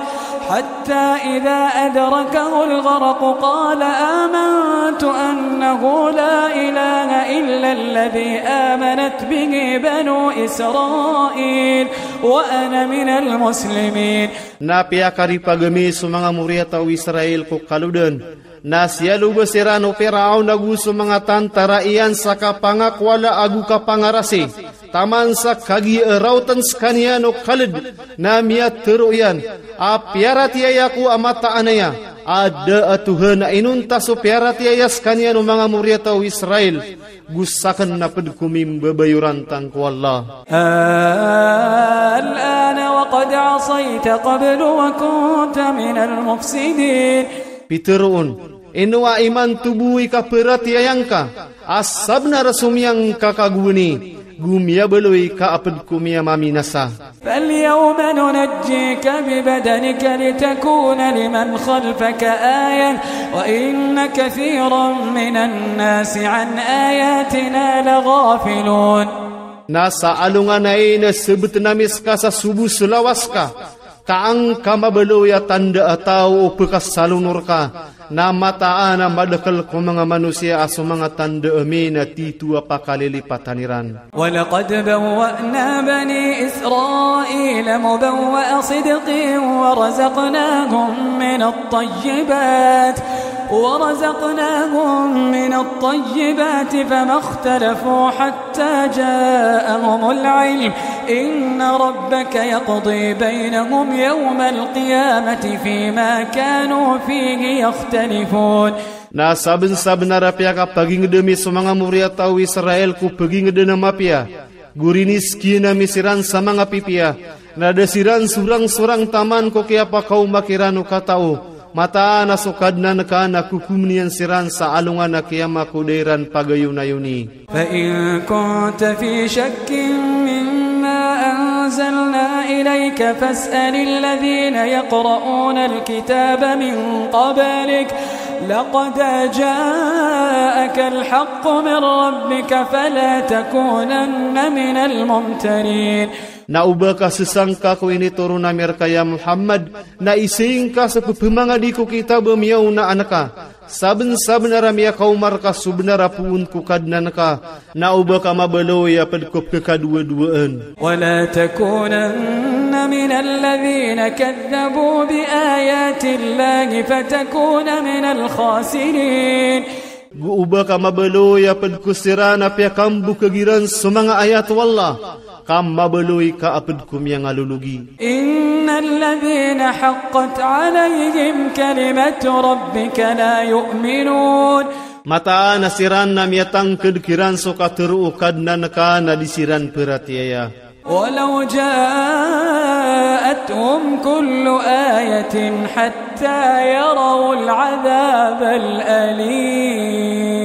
حتى إذا أدركه الغرق قال آمنت أنه لا إله إلا الذي آمنت به بنو إسرائيل وأنا من المسلمين. Na piyakari pagemi so manga muriyata o Israil ko kaloden. Na siyalube siran o Piraun ago so manga tantara iyan sa kapangakwala ago kapangarasi. Taman sa kagiya raoten sekaniyan o kaled. Na miyatero iyan, a piyaratiyaya ko a mataan aya, a da a Tuhan a inonta so piyaratiyaya sekaniyan o manga muriyata o Israil. Go saken na ped ko mimbabayoran tang ko Allah. الآن وقد عصيت قبل وكنت من المفسدين. Piteroon, ino a iman tobo i kaperatiyaya ngka, a sabnar so miyangkakagowan i, go miyabaloy ka a ped ko miyamaminasa. فاليوم ننجيك ببدنك لتكون لمن خلفك آية وإن كثيرا من الناس عن آياتنا لغافلون. Na sa alongan ai na sebet nami seka sa sobo so lawas ka, ka angka mabaloy a tanda a taw o pekasalonor ka, na mataan a madekel ko manga manosiya a so manga tanda ami na tito a pakalilipatan iran. ولقد بوأنا بني إسرائيل مبوأ صدق ورزقناهم من الطيبات، ورزقناهم من الطيبات فما اختلفوا حتى جاءهم العلم، إن ربك يقضي بينهم يوم القيامة فيما كانوا فيه يختلفون. Na saben-saben ara piya ka pagingde mi so manga muriyataw Israel ku pagingde na mapiya. Gurini skiya na mi siran sa manga pipiya. Na de siran surang-surang taman ko kiya pa kauma kiran u kata'u. Mataan a so Kadnan ka na kukum niyan siran sa alungan a kiyama ku de iran pagayunayuni. فإن كنت في شك مما أنزلنا إليك فاسأل الذين يقرؤون الكتاب من قبلك لقد جاءك الحق من ربك فلا تكونن من الممترين. Na uba ka sesangka ko initurun ami rka ya Muhammad, na ising ka sa pepemangadi ko kitab miyaona anka. Saben-saben ara miya kauma rka subnar a puun ko Kadnan ka, na uba ka mabaloy a ped ko pekaduwa-duwaan. ولا تكونن من الذين كذبوا بآيات الله فتكون من الخاسرين. Gu uba ka mabaloy a ped ko siran a piya kambu kagiran so manga ayat walla. Kam mabaloy ka a ped ko miyangalulugi. إن الذين حقت عليهم كلمة ربك لا يؤمنون. Mataan a siran na miyatangked kiran so ka teru o Kadnan ka na di siran peratiyaya. ولو جاءتهم كل آية حتى يروا العذاب الأليم.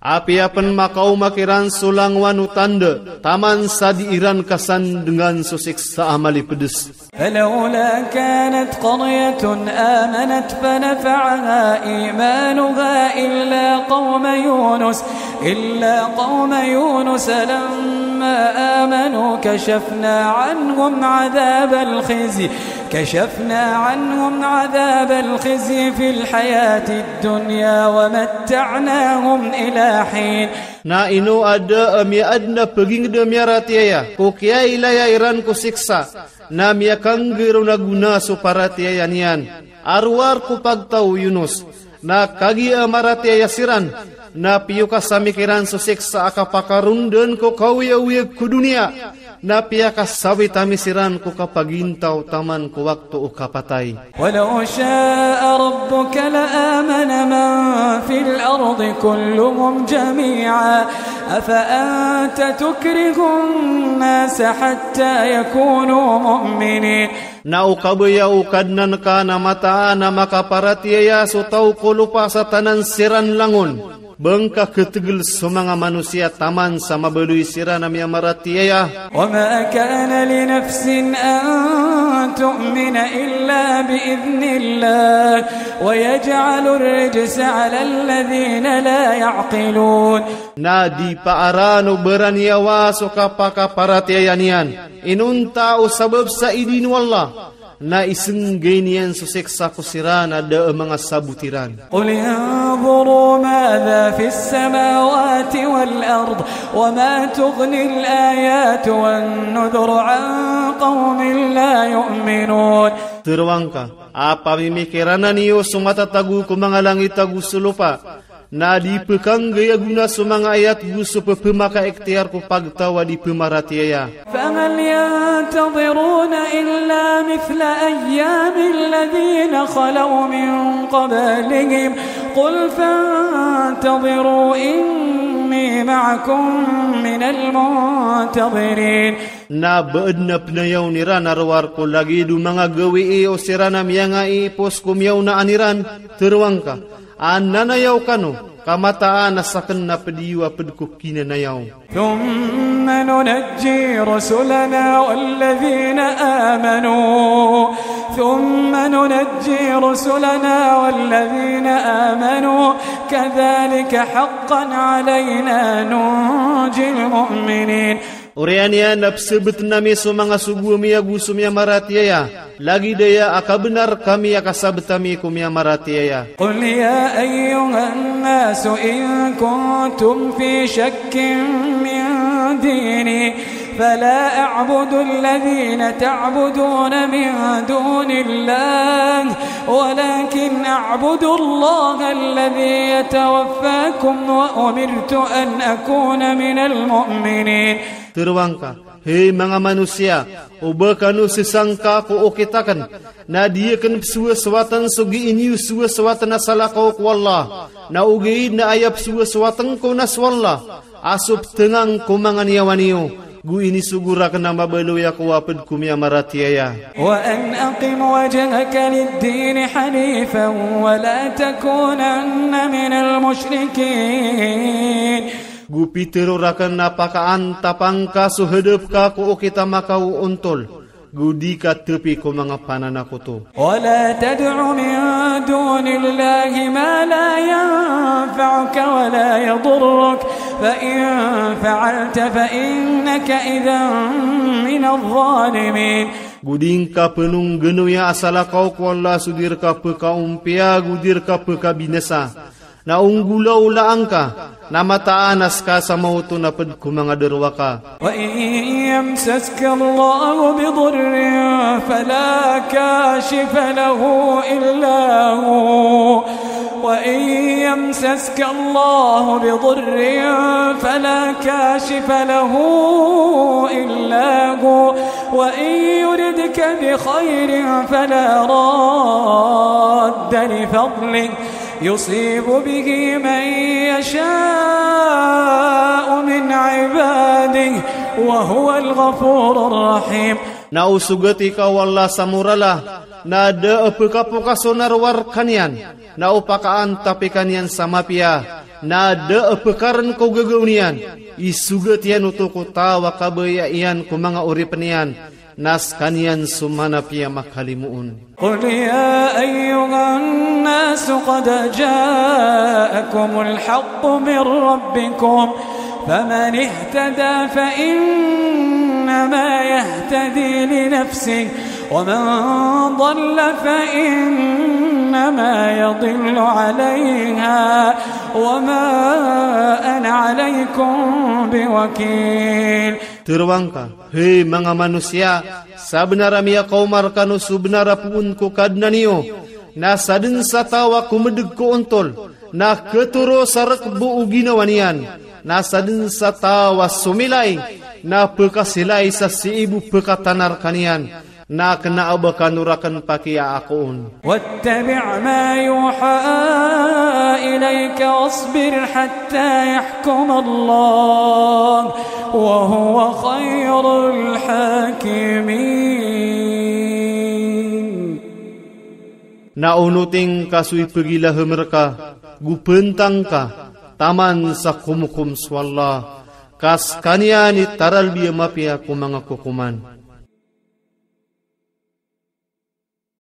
Apiya pen ma kauma kiran so langwan o tanda, taman sa di iran kasan dengan so siksa a malipedes. فلولا كانت قرية آمنت فنفعها إيمانها إلا قوم يونس، إلا قوم يونس لما آمنوا كشفنا عنهم عذاب الخزي، كشفنا عنهم عذاب الخزي في الحياة الدنيا ومتعناهم إلى حين. Na ino ada a miyaadn a pagingd a miyaratiyaya, ko kiyailaya iran ko siksa, na miyakangge ro na guna so paratiyaya niyan. Arwar ko pagtaw Yunus, na kagiya maratiyaya siran, na piyoka sa mi kiran so siksa a kapakarungdan ko kauyawiyag ko duniya. Na piya ka sawit ami siran ko kapagintaw taman ko wakto o kapatay. ولو شاء ربك لآمن من في الأرض كلهم جميعا أفأنت تكره الناس حتى يكونوا مؤمنين. Na o kabaya o Kadnan ka na mataan a makaparatiyaya so taw ko lupa sa tanan siran langon. Bang ka ketegel so manga manusiya taman sa mabaloy siran a miyamaratiyaya. وما كان لنفس أن تؤمن إلا بإذن الله ويجعل الرجس على الذين لا يعقلون. Na di paaran o baraniyawa so kapakaparatiyaya niyan. Inonta o sabap sa idin o Allah. Na isenggay niyan so siksa ko siran a da a manga sabut iran. قل انظروا ماذا في السماوات والأرض وما تغني الآيات والنذر عن قوم لا يؤمنون. Terwangka, apa mi mikirana niyo so matatago ko manga langit ago so lupa. Na di pekangge a guna so manga ayat gu so pepemaka iktiyar ko pagtaw a di pemaratiyaya. فهل ينتظرون إلا مثل أيام الذين خلوا من قبلهم قل فانتظروا إني معكم من المنتظرين. Na baad na penayaw niran arwar ko lagid o manga gawii o siran a miyanga i pos ko miyawnaan iran, terwangka. An nanayaw kano, ka mataan a saken na pediyo a ped ko kinanayaw. ثم ننجي رسلنا والذين آمنوا، ثم ننجي رسلنا والذين آمنوا كذلك حقا علينا ننجي المؤمنين. Oriyan iyan a pesebetna mi so manga sogo miya ago so miyamaratiyaya. Lagid aya a kabenar kami a kasabet ami ko miyamaratiyaya. قل يا أيها الناس إن كنتم في شك من ديني فلا أعبد الذين تعبدون من دون الله ولكن أعبد الله الذي يتوفاكم وأمرت أن أكون من المؤمنين. Terwangka, He manga manusiya, oba kano sesangka ko okitaken, na diyaken pesuwasowaten so giiniyu suwasowaten a salakaw ko Allah, na ogaid na aya pesuwasowaten ko na so Allah a so petengang ko manga niyawa niyo, gu ini suguraken a mabaloy ako a ped ko miyamaratiyaya. وأن أقم وجهك للدين حنيفا ولا تكونن من المشركين. Gu piteroraken a pakaantapa ngka so hedep ka ko okita makaw ontol, gu di ka tepi ko manga pananakoto. ولا تدع من دون الله ما لا ينفعك ولا يضرك، فإن فعلت فإنك إذا من الظالمين. Gu di ngka penung genoya a salakaw ko Allah so dirka pekaompiya, gu dirka pekabinasa. Na unggulaw laangka, na mataan a ska sa maoto na ped ko manga derwaka. وإن يمسسك الله بضر فلا كاشف له إلا هو، وإن يمسسك الله بضر فلا كاشف له إلا هو، وإن يردك بخير فلا راد لفضله، يصيب به من يشاء من عباده، وهو الغفور الرحيم. Na o sugati ka o Allah sa morala, na da a pekapokaso na rowar kaniyan, na o pakaantapi kaniyan sa mapiya, na da a pekaren ko gagaw niyan, i sugati iyan oto ko taw a kabaya iyan ko manga oripn iyan, na skaniyan so mana piya makalimoon. قل يا أيها الناس قد جاءكم الحق من ربكم، فمن اهتدى فإنما يهتدي لنفسه، ومن ضل فإنما يضل عليها، وما أنا عليكم بوكيل. Terwangka, he manga manusiya, sabenar a miyakaomar kano so benar a poon ko Kadnan iyo, na saden sa taw a komedeg ko ontol, na ketoro sa rekbo o ginawa niyan, na saden sa taw a somilay, na pekasilay sa siibo pekatanar kaniyan, na kena a ba kano raken pakiya akoon. واتبع ما يوحى إليك واصبر حتى يحكم الله وهو خير الحاكمين. Na onoting ka so i pegila he mereka, gu pentangka, taman sa komokom so Allah, ka skaniyan i taralbiya mapiya ko manga kokoman.